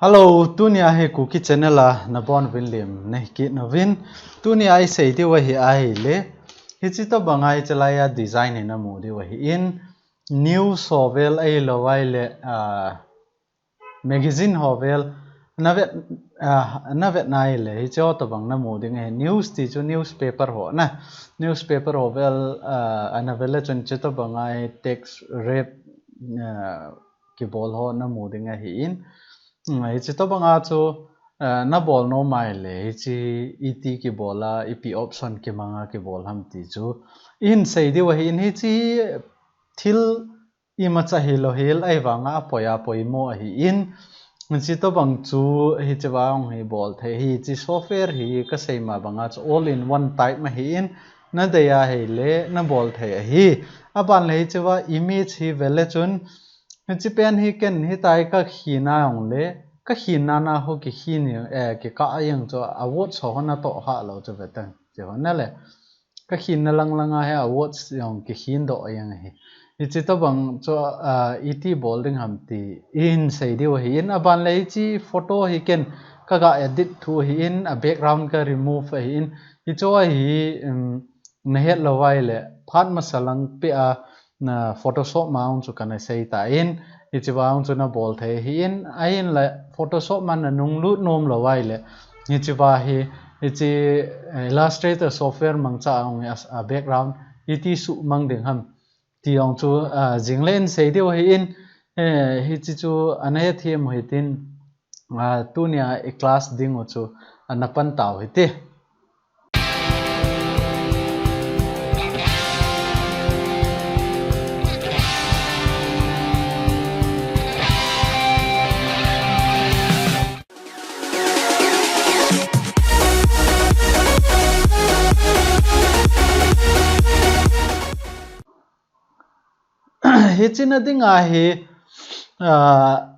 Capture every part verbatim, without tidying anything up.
Hello, tunia hi Kuki channel a nabonuvin lim nahi kit nauvin. Tunia isei diu ahi ahile, hichi tobanga hichi laia design hi namu diu ahin, news ho vel ahilou ahile, ah, magazine ho vel navet, ah, navet nahile, hichi ho tobang namu ding ahi. News ti chu newspaper ho na. Newspaper ho vel, ah, ana vet le chun hichi tobanga hi text wrap, ah, kibol ho namu ding ahin. Hmm, hichi tobanga chu, ah, nabol nom ahile, hichi iti kibol a, ipi option kimanga kibol ham ti chu ihin sei diu ahin. Hichi thil imacha hilou hel ahivanga apoi a poimo ahin, hichi tobang chu hichi vang hi bol thei, hichi software hi kasei ma banga chu all in one type ahin, nadei ahile nabol thei ahi. Aban le hichi va image hi vet le chun, hichi pen hi ken hitia hi kakhin a jongle, kakhin nana ho kikhin, eh, kikah a jeng chu a words ho natoh kha lou chu vetan. Chu hon le kakhinna lang langa hi a words jong kikhin doh a jeng ahi. Hichi tobang chu, ah, iti bol ding ham ti ihin sei diu ahin, aban le hichi photo hi ken kaga edit thu ahin, a background ka remove ahin, hichu ahi, um, nahet lou ahile, phat masa lang peh a, na Photoshop ma jong chu kana sei tan, hichi vang chu nabol thei ahin, ahinla Photoshop ma nanung lut nom lou ahile, hichi va hi, hichi, eh, Illustrator software mangcha a jong hi a, a background iti suhmang ding ham ti jong chu, ah, jing le ihin sei diu ahin, eh, hichi chu ana hethem u hitin, ah, tunia i class ding u chu ana pan tau hite. Hichi na dinga hi, ah,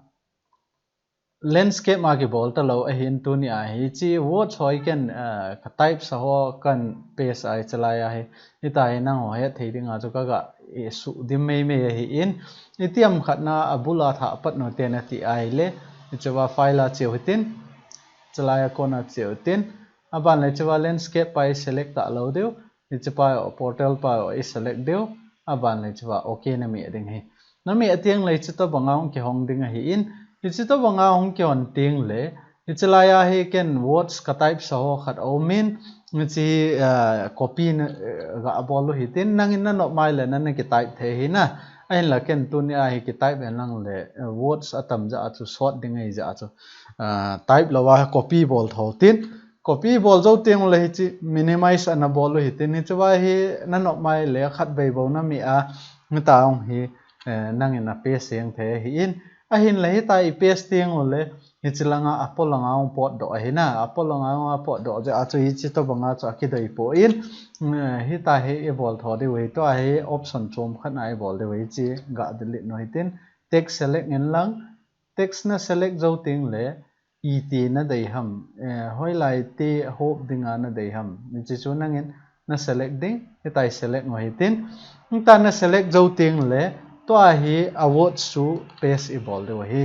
landscape a kibol talou ahin, tunia hichi words ho hi ken, ah, ka type sa ho kan paste a hichi laia hi, hitia hi nangho hetthei dinga chu kaga, eh, suh dim meimei ahin, itiham khat na abul a thah pat u hite nati ahile, hichi va file a che u hitin, hichi laia kona che u hitin, aban le hichi va landscape pa i select talou diu, hichi pa o portal pa o i select diu, aban le hichi va okay nameh ding ahi. Nameh teng le hichi tobanga hung kihong ding ahin, hichi tobanga hung kihon teng le, hichi laia hi ken words ka type sa ho khat aumin, hichi, ah, copy na, eh, ga bol u hitin, nangin nanop mai le nana ki type thei ahi na, ahinla ken tunia hi ki type in lang le, eh, words atam jeh a chu sot ding ahi jeh a chu, ah, type lou a copy bol tho tin, copy bol jou teng le hichi minimize ana bol u hitin, hichi va hi nanop mai le khatvei bou nameh a, hitia hung hi, eh, nangin a paste jeng thei ahin, ahinla hitia i paste teng u le, hichi langa apolanga hung potdoh ahi na, apolanga hung apotdoh jeh a chu hichi tobanga chu akidei poi, eh, hitia hi i bol tho diu ahi, tua hi option chom khat na i bol diu ahi, hichi ga delete u hitin, text select in lang, text na select jou teng le, iti nadei ham, eh, hoilai ti hop dinga nadei ham, hichi chu nangin na select ding, hitia i select u hitin, hitia na select jou teng le, tua hi a words chu paste i bol diu ahi.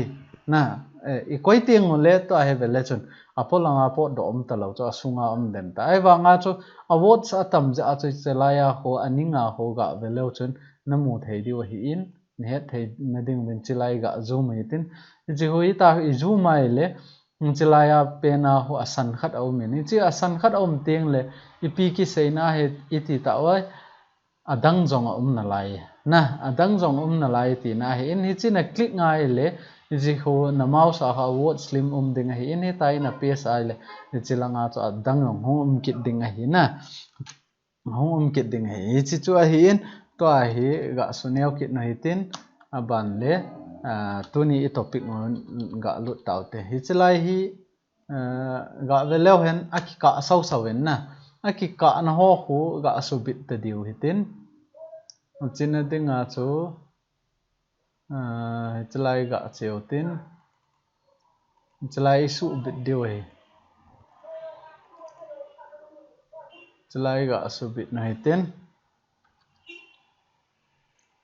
Na, eh, i koi teng u le, tua hi vet le chun, apolanga potdoh um talou chu, asunga um den ta. Ahivanga chu, a words atam jeh a chu, hichi laia ho, aninga ho ga vet leu chun, namu thei diu ahin, nahet thei na ding uvin hichi lai ga zoom u hitin. Hichi ho hitia i zoom a ahile, hichi laia pen a ho asan khat aumin. Hichi asan khat aum teng le, ipi kiseina hi iti tauve, adang jong aum nalai. Na, adang jong um nalai tina ahin, hichi na click ngai le, hichi ho na mouse a kha words lim um ding ahin, hitia i na paste a ahile, hichi langa chu adang jong hung um kit ding ahi na. Hung um kit ding ahi. Hichi chu ahin, tua hi ga suneo kit u hitin, aban le, ah, tuni i topic u ga lut tau te. Hichi lai hi, ah, ga vet leu hen, akikah sausau in na. Akikah na ho khu ga subit ta diu hitin. Hichi na dinga chu, ah, hichi lai ga che u hitin. Hichi lai i subit diu ahi. Hichi lai ga subit u hitin.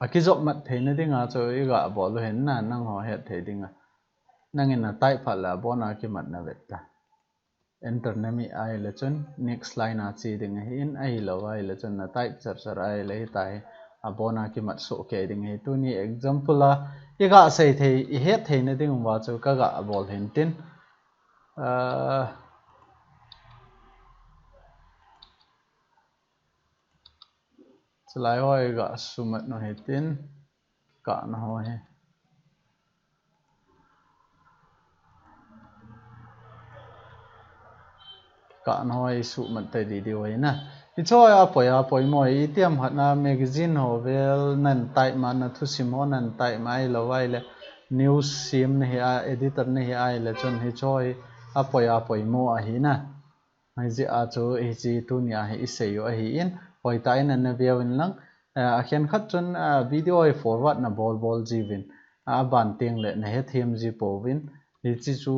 Akijop mat theina dinga chu i ga bol u hin na, nangho het thei dinga. Nangin na type phat le abona kimat na vet ta. Enter na mi ahile chun next line a che ding ahin, ahilou ahile chun na type sar sar ahile hitahi abona kimat soh kei ding ahi. Tuni example a iga sei thei, ihet thei na ding uva chu kaga bol hin tin. Ah, chulai ho iga sumat nu hitin, kikah na ho hi. Kikah na ho hi sumat tai di di ho hi na. Hiche ho hi apoi, apoi mo hi, itiham khat na magazine ho vel nan type ma, na thusim ho nan type ma ahilou ahile news sem na hi a, editor na hi ahile chun hiche ho hi apoi, apoi mo ahi na. Hijeh a chu hiche tunia hi isei u ahin, hoitah in ana veuvin lang, eh, akhen khat chun, ah, video hi forward na bol bol jiuvin, ah, aban teng le na hethem ji pouvin, hiche chu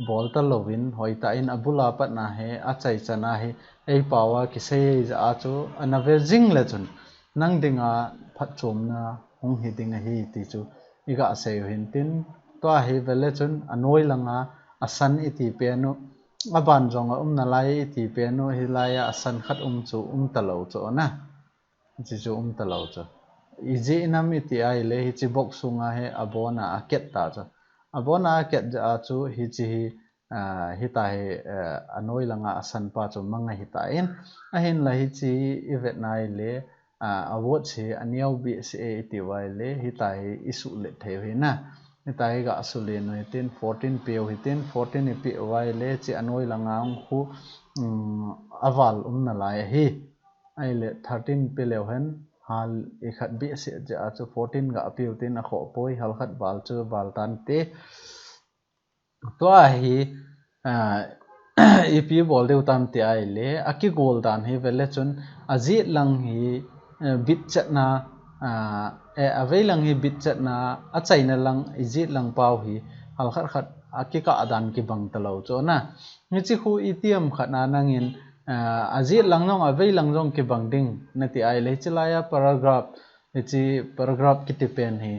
bol talouvin, hoitah in abul a pat na hi, achaichan a hi, eipao a kisei jeh a chu ana ve jing le chun, nang dinga phatchomna hung hi ding ahi ti chu iga sei u hin tin, tua hi vele chun anoi langa asan iti pen u, aban jong aum nalai iti pen u, hilai a asan khat um chu um talou chu na. Hiche chu um talou chu. Ijeh inem iti ahile, hiche box sunga hi abona aket ta chu. Abona aket jeh a chu hiche hi, ah, hitahi, eh, anoi langa asan pa chu mang ahi tan. Ahinla hiche ivet na ahile, ah, award hi aneo behseh e iti u ahile, hitahi isuhlet thei u hi na. Hitahi ga suhlet u hitin, fourteen pe u hitin, fourteen ipe u ahile, hiche anoi langa hung khu, um, aval um nalai ahi. Ahile thirteen pe leu hen, hal ikhat behseh jeh a chu fourteen ga pe u tin akhoh poi, hal khat val chu val tante. Tua hi, ah, ipi bol diu tam ti ahile, akigol dan hi vele chun, ajet lang hi, eh, bitchetna, ah, eh, avei lang hi bitchetna, achaina lang, ijet lang pau hi, hal khat khat akikah dan kibang talou chu na. Hiche khu itiham khat na nangin, ah, ajet lang jong, avei lang jong kibang ding nati ahile, hiche laiya paragraph, hiche paragraph kiti pen hi,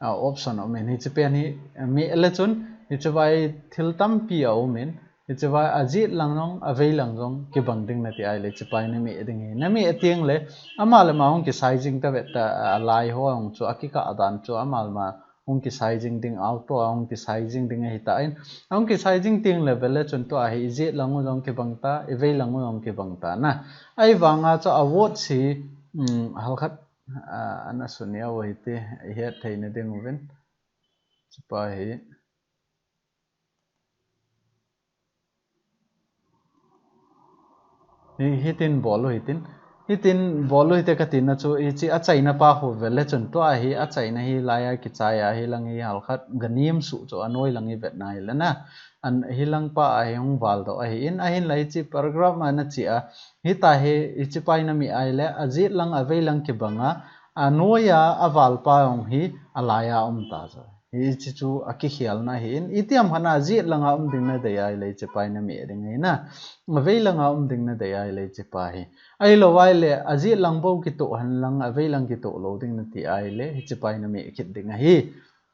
ah, option aumin, hiche pen hi, ah, meh le chun, hiche vai thil tampi aumin, hiche vai ajet lang jong, avei lang jong kibang ding nati ahile, hiche pa hi nameh ding ahi. Nameh teng le, ama le ama hung kisai jing ta vet ta, ah, alai ho hung chu, akikah dan chu, ama le ama hung kisai jing ding, auto a hung kisai jing ding ahi tan. Ahung kisai jing teng le vele chun tua hi, ijet lang u jong kibang ta, ivei lang u jong kibang ta na. Ahivanga chu award hi, um, hal khat, ah, ana suneo u hite, ihet thei na ding uvin. Hiche pa hi. Hi, hitin bol u hitin. Hitin bol u hite kati na chu, hiche achaina pa khu vele chun tua hi, achaina hi laiya kichai a, hilang hi hal khat ganem suh chu anoi lang hi vet na ahile na. An hilang pa a hi hung val doh ahin, ahinla hiche paragraph ma nache a, hitahi, hiche pa hi nameh ahile, ajet lang, avei lang kibang a, anoiya aval pa jong hi alaiya um ta chu. Hiche chu akikhelna ahin, itiham khat na ajet langa um ding nadei ahile hiche pa hi nameh ding ahi na, avei langa um ding nadei ahile hiche pa hi. Ahilou ahile, ajet lang bou kitoh hen lang, avei lang kitoh lou ding nati ahile, hiche pa hi nameh kit ding ahi.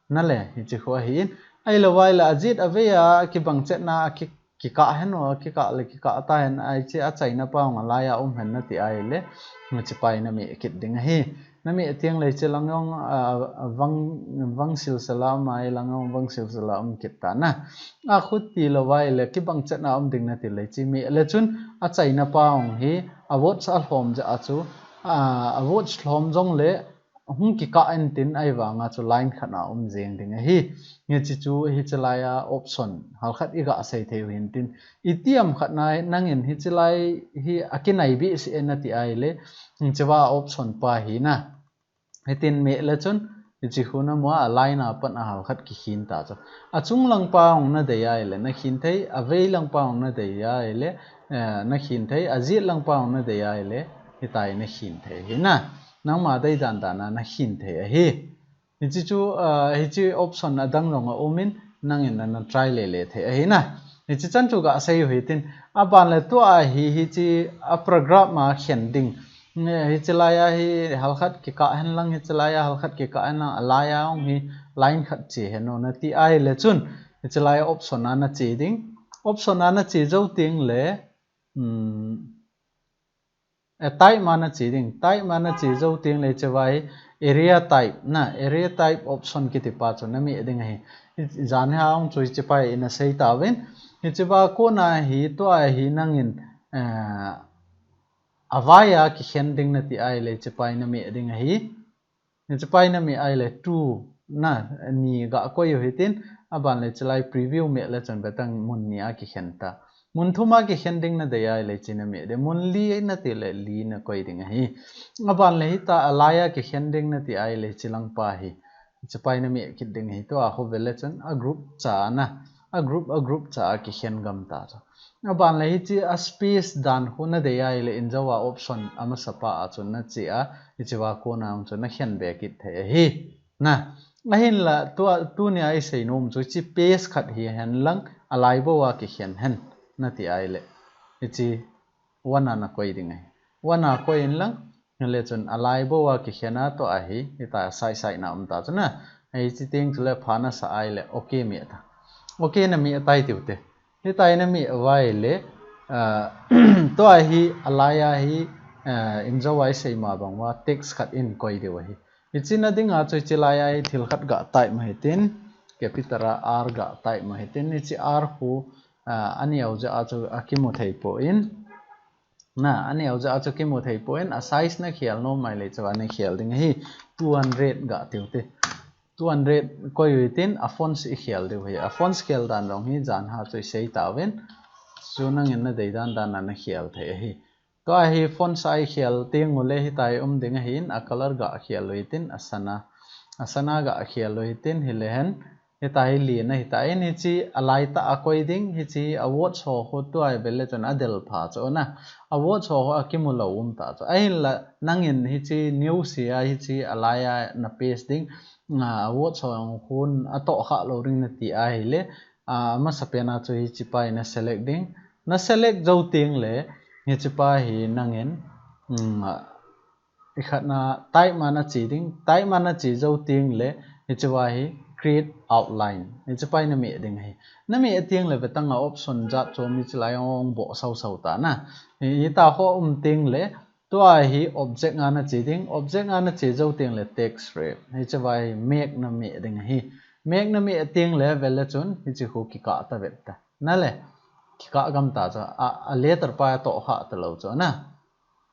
Nale, hiche khu ahin. Ahilou ahile, ajet avei a kibang chetna, aki, kikah hen o, kikah le kikah ta hen, hiche achaina pa jong alaiya um hen nati ahile, hiche pa hi nameh kit ding ahi. Nameh teng le hiche lang jong, ah, vang, vang silsila um a, hilang jong vang silsila um kit ta na. Akhuti lou ahile, kibang chetna um ding nati le hiche meh le chun, achaina pa jong hi, award alhom jeh a chu, ah, award lhom jong le, hung kikah intin ahivanga chu line khat na um jeng ding ahi. Hiche chu hiche laiya option hal khat iga sei thei u hintin. Itiham khat na nangin hiche lai hi akinai behseh e nati ahile, hiche va option pa hi na. Hitin meh le chun, hiche khu namu a, a line a pat a hal khat kikhin ta chu. Achung lang pa jong nadei ahile nakhin thei, avei lang pa jong nadei ahile, eh, nakhin thei, ajet lang pa jong nadei ahile, hitia hi nakhin thei. Hi na, nangma dei dan dan a nakhin thei ahi. Hiche chu, ah, hiche option adang jong aumin, nangin nana try le le thei ahi na. Hiche chan chu ga sei u hitin, aban le tua hi, hiche a paragraph ma khen ding. Nge, hiche laiya hi hal khat kikah hen lang, hiche laiya hal khat kikah hen lang, alaiya jong hi line khat che hen o nati ahile chun, Hiche lai option a na che ding. Option a na che jou teng le, um, eh, type ma na che ding. Type ma na che jou teng le hiche vai area type na, area type option kiti pa chu na meh ding ahi. Jan hi a hung chu hiche pa hi na sei tauvin. Hiche va kona hi tua hi nangin, eh, a vai a kikhen ding na ti ahile hiche pa hi na meh ding ahi. Hiche pa hi na meh ahile two na ni ga koi u hitin, aban le hiche lai preview meh le chun betang mun ni a kikhen ta. Mun thum a kikhen ding na dei ahile hiche na meh ding, mun li na ti le li na koi ding ahi. Aban le hita a lai a kikhen ding na ti ahile hiche lang pa hi. Hiche pa hi na meh kit ding ahi, tua khu ve le chun a group cha na, a group, a group cha a kikhen gam ta chu. Aban le hiche a space dan khu na dei ahile in jou a option a masa pa a chun na che a, hiche va kona a hung chu na khen be kit thei ahi. Na, ahinla tua, tunia i sei nom chu hiche paste khat hi hen lang, a lai bou a kikhen hen na ti ahile, hiche one a na koi ding ahi. One a koi in lang, hile chun a lai bou a kikhen a tua hi, hita side side na um ta chu na. Hiche teng chu le pha na sa ahile, okay meh ta. Okay na meh tai tiu te. Hita hi na meh vai le, ah, tua hi a lai a hi, ah, in jou a i sei ma bang uva text khat in koi diu ahi. Hiche na ding a chu hiche lai a hi thil khat ga type ma hitin, capital a R ga type ma hitin, hiche R khu, ah, a neo jeh a chu a kimu thei poi. Na, a neo jeh a chu kimu thei poi, a size na khel nom ahile hiche va na khel ding ahi, two hundred ga tiu te. Two hundred koi u hitin, a fonts i khel diu ahi. A fonts khel dan jong hi jan hi a chu i sei tauvin. Chu nangin na dei dan dan a na khel thei ahi. Tua hi fonts a i khel teng u le hita hi um ding ahin, a color ga khel u hitin, a sana. A sana ga khel u hitin, hile hen, hita hi li na hita in, hiche a lai tah a koi ding, hiche a words ho khu tua hi ve le chun a del pha chu na. A words ho khu a kimu lou um ta chu. Ahinla nangin hiche news hi a, hiche a lai a na paste ding, a, a words ho jong khun a toh kha lou ding na ti ahile, a, a masa pen a chu hiche pa hi na select ding. Na select jou teng le, hiche pa hi nangin, um, a, i khat na type ma na che ding, type ma na che jou teng le, hiche va hi create outline. Hiche pa hi na meh ding ahi. Na meh teng le vetang a option jat chu um hiche lai hung boh sau sau ta na. Hi, hita ho um teng le, tua hi object a na che ding, object a na che jou teng le text wrap. Hiche va hi make na meh ding ahi. Make na meh teng le ve le chun, hiche khu kikah ta vet ta. Na le, kikah gam ta chu, a, a letter pa a toh kha ta lou chu na.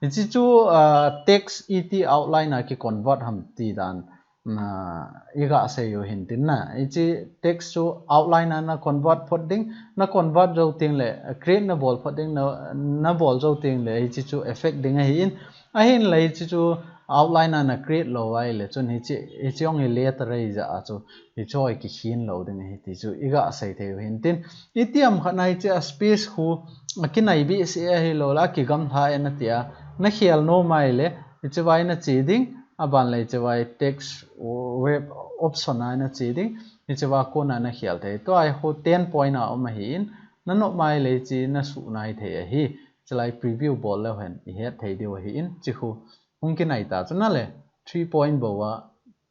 Hiche chu, ah, text iti outline a ki convert ham ti dan, ah, i ga sei u hitin na. Hiche text chu outline a na convert phot ding, na convert jou teng le, create na bol phot ding, na, na bol jou teng le, hiche chu effect ding ahin. Ahinla hiche chu outline a na create lou ahile chun hiche, hiche jong hi letter ahi jeh a chu, hiche hi kikhin lou ding ahi ti chu i ga sei thei u hitin. Itiham khat na hiche a space khu a kinai behseh ahilou le, a kigamlha e na ti a, na khel nom ahile, hiche va hi na che ding, aban le hiche va hi text wrap option a hi na che ding, hiche va kona na khel thei. Tua hi khu ten point a um ahin, na nop ahile hiche na suh nai thei ahi. Hiche lai preview bol leu hen, i het thei diu ahin, hiche khu hung kinai ta chu na le, three point bou a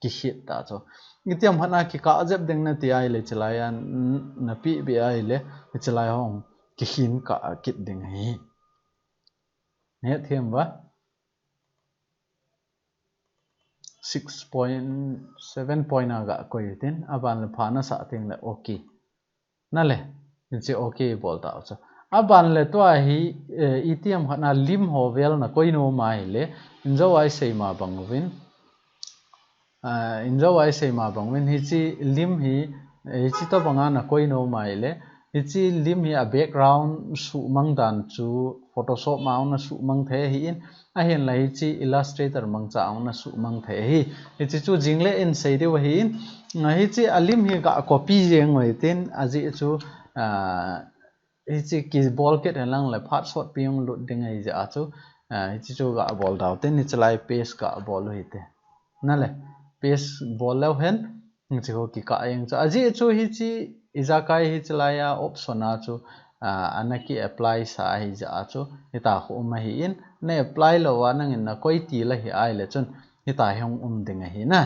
kikhit ta chu. Itiham khat na kikah jep ding na ti ahile hiche lai a, n-, na peh be ahile, hiche lai hung kikhin kah kit ding ahi. Na het them uva. Six point, seven point a ga koi hitin, aban le pha na sa teng le okay. Na le, hiche okay bol ta u chu. Aban le tua hi, eh, itiham khat na lim ho vel na koi nom ahile, in jou a i sei ma bang uvin, ah, in jou a i sei ma bang uvin, hiche lim hi, eh, hiche tobang a na koi nom ahile, hiche lim hi a background suhmang dan chu Photoshop ma hung na suhmang thei ahin, ahinla hiche Illustrator mangcha a hung na suhmang thei ahi. Hiche chu jing le in sei diu ahin, nga hiche a lim hi ga copy jeng u hitin, ajeh chu, ah, hiche kibol kit hen lang le phat sotpi hung lut ding ahi jeh a chu, ah, hiche chu ga bol dau tin, hiche lai paste ga bol u hite. Na le, paste bol leu hen, hiche khu kikah jeng chu. Ajeh chu hiche, ijakai hiche lai a option a chu, ah, ana ki apply sa ahi jeh a chu, hita khu um ahin, na apply lou a nangin na koi til ahi ahile chun, hita hi hung um ding ahi na.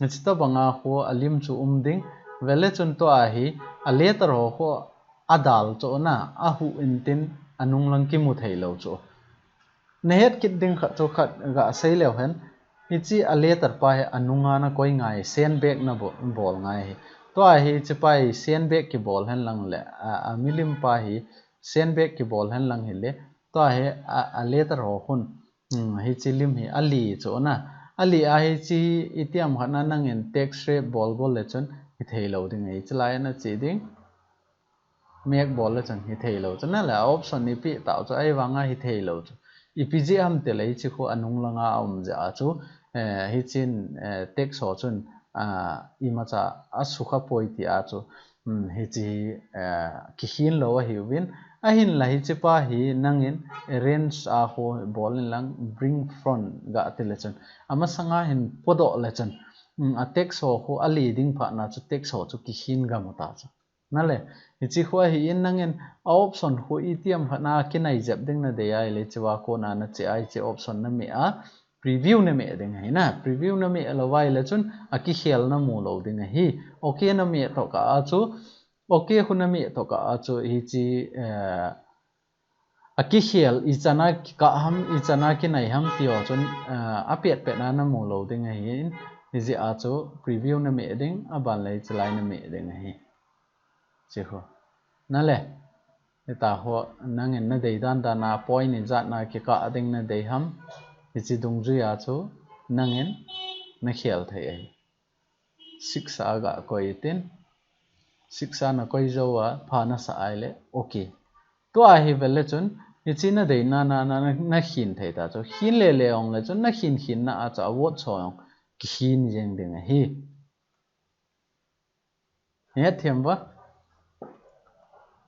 Hiche tobang a khu a lim chu um ding, Vele chun tua hi a letter ho khu adal chu na, ahu intin anung lang kimu thei lou chu. Nahet kit ding khat chu khat gasei leu hen. Hichi a letter pa hi anunga nakoi ngai, send back nabol ngai hi. Tua hi hichi pa hi send back kibol hen lang le, a, a milim pa hi send back kibol hen lang hile, tua hi a, a letter ho khun, hmm, hichi lim hi ali chu na. Ali a hichi itiam khat na nangin text wrap bol bol le chun hithei lou ding ahi, chulai a nache ding. Mek bol le chun hithei lou chu na le, a option ipi tau chu ahivanga hithei lou chu. Ipi jeh ham tile hichi khu anung langa aum jeh a chu, eh, hichin, eh, text ho chun, ah, imacha asukha poi ti a chu, um, hichi, eh, kikhin lou ahiuvin. Ahinla hichi pa hi nangin arrange a khu bol in lang, bring front gati le chun, amasanga hin podoh le chun, um, a text ho khu ali ding phat na chu text ho chu kikhin gam ta chu. Na le, hichi khu ahin nangin a option khu itiam khat na kinai jep ding nadei ahile, hichi a kona nache a hichi option name a, preview name ding ahi na. Preview name lou ahile chun akikhel namu lou ding ahi. Okay name tokah a chu, okay khu name tokah a chu hichi, eh, akikhel ichan a kikah ham, ichan a kinai ham ti ho chun, eh, apet pet na namu lou ding ahin, hijeh a chu preview name ding, aban le chulai name ding ahi. Hichi khu. Na le, hita khu nangin nadei dan dan a point ijat na kikah ding nadei ham, hichi dungjui a chu nangin nakhel thei ahi. Six a gakoi tin, six a nakoi jou a pha nasah ahile, okay. Tua hi vele chun, hichi nadei na, na, na, na, nakhin thei ta chu. Khin le le ong le chun, nakhin khin na a chu a word ho ong kikhin jeng ding ahi. Nahet them uva?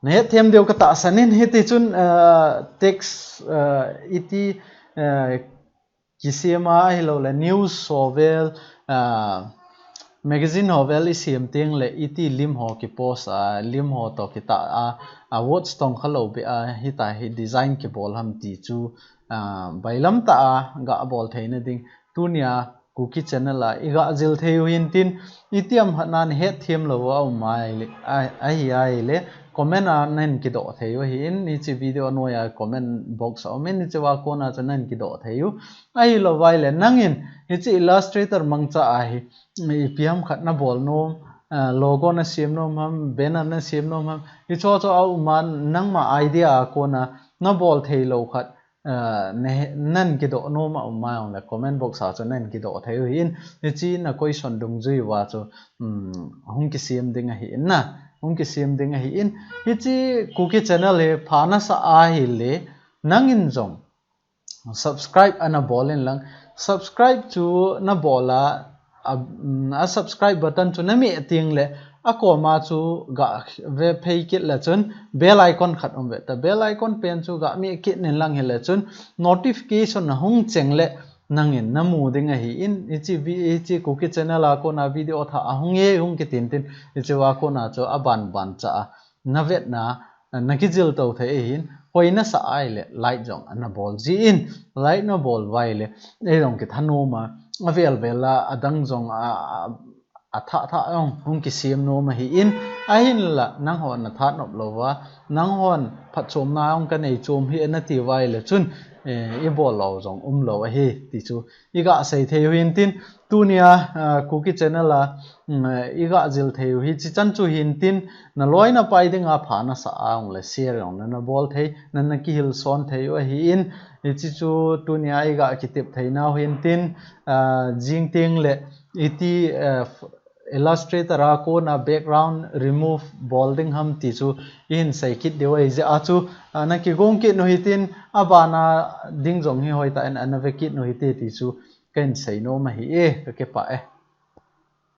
Nahet them diu katahsan in, hiti chun, ah, text, ah, iti, ah, kisem a ahilou le news ho vel, ah, magazine ho vel isem teng le iti lim ho kipost a, lim ho toh kitah a, a words tong kha lou beh a, hita hi design kibol ham ti chu, ah, bailam tah a gabol theina ding. Tunia Kuki channel a igajil thei u hintin, itiam khat na nahet them lou a um ahile, a, ahi ahile, comment a nahin kidoh thei u ahin, hichi video a noiya comment box a um in, hichi a kona chu nahin kidoh thei u. Ahilou ahile, nangin hichi Illustrator mangcha a hi, ipi ham khat nabol nom, ah, logo nasem nom ham, banner nasem nom ham, hicho cho a um a, nangma idea a kona nabol thei lou khat, ah, nahin kidoh nom a um a ahile, comment box a chu nahin kidoh thei u ahin, hichi na question dungjui uva chu, um, hung kisem ding ahin na, hung kisem ding ahin, hichi Kuki channel hi pha nasah ahile, nangin jong subscribe ana bol in lang, subscribe chu nabol a, a, um, a subscribe button chu nameh teng le, akoma chu gave phei kit le chun bell icon khat um ve ta. Bell icon pen chu gameh kit in lang hile chun notification ahung cheng le nangin namu ding ahin, hichi vi-, hichi Kuki channel a kona video thah ahung e, hung kitin tin, hichi a kona chu aban ban cha a navetna, nakijil to thei ahin, hoi nasah ahile like jong ana bol jin, like nabol uva ahile, eijong kithanom a, avel vel a, adang jong a, a, athah thah jong hung kisem nom ahin, ahinla nanghon nathat nop lou uva, nanghon phatchomna jong kanei chom hi nati uva ahile chun, eh, ibol lou jong um lou ahi ti chu igasei thei u hintin, tunia, ah, Kuki channel a, mm, igajil thei u hichi chan chu hintin, naloi napai dinga pha nasah a ahile share jong nana bol thei, nana kihil son thei u ahin, hichi chu tunia igakitep thei nau hintin, ah, jing teng le iti, ah, Illustrator a kona background remove bol ding ham ti chu ihin sei kit diu ahi jeh a chu, ah, nakigong kit u hitin, abana ding jong hi hoitah in ana ve kit u hite ti chu kahin sei nom ahi e, kakipah e.